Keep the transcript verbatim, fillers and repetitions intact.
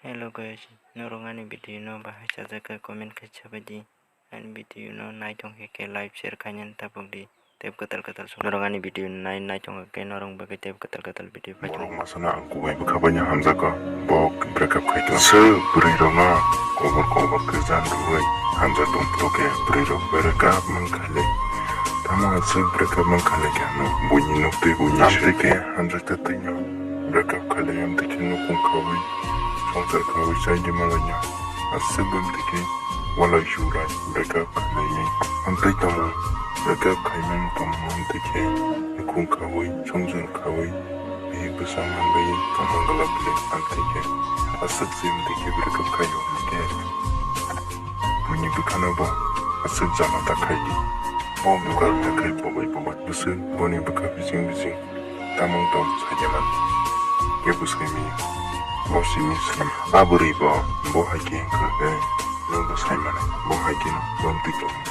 Hello guys, norok ani video no bahai sajak khe comment khai sabai di. Ani video no naithok khe like share khainani tabuk di. Tei kwtal kwtal song norok ani video no nai naithok khe norok bagwi tei kwtal kwtal video phai tongo. Borok masano ang kubai bwkha bai hamjakgo. Bo breakup khai tongo. Swk bwrwi rokno kobor kobor khe jan rwui hamjak tong phuru khe bwrwi rok breakup man khailai. Tamo aswk breakup man khailai khe ano buini nuk twi buini swi khe hamjak ta twino breakup khailai amtwi khe nukhung khaui swngchar khaui chai di malaina. Aswk bwmtwi khe walai surai breakup khailai amtwi tamo breakup khaimani tamo amtwi khe nukhung khaui swngchar khaui bihik bwsa manbai tongma glak glak amtwi khe aswk se amtwi khe breakup khaio hwnkhe buini bwkhano bo aswk jama ta khai di. Bo bwkha ta khai pobai pobai bwswk boni bwkha bising bising tamung tong sajaman khe bwsai maya. Bo simi simi a bwrwi bo bo hai khe wngkha khe nwng bo sai mano bo hai khe no bwmtwi tong.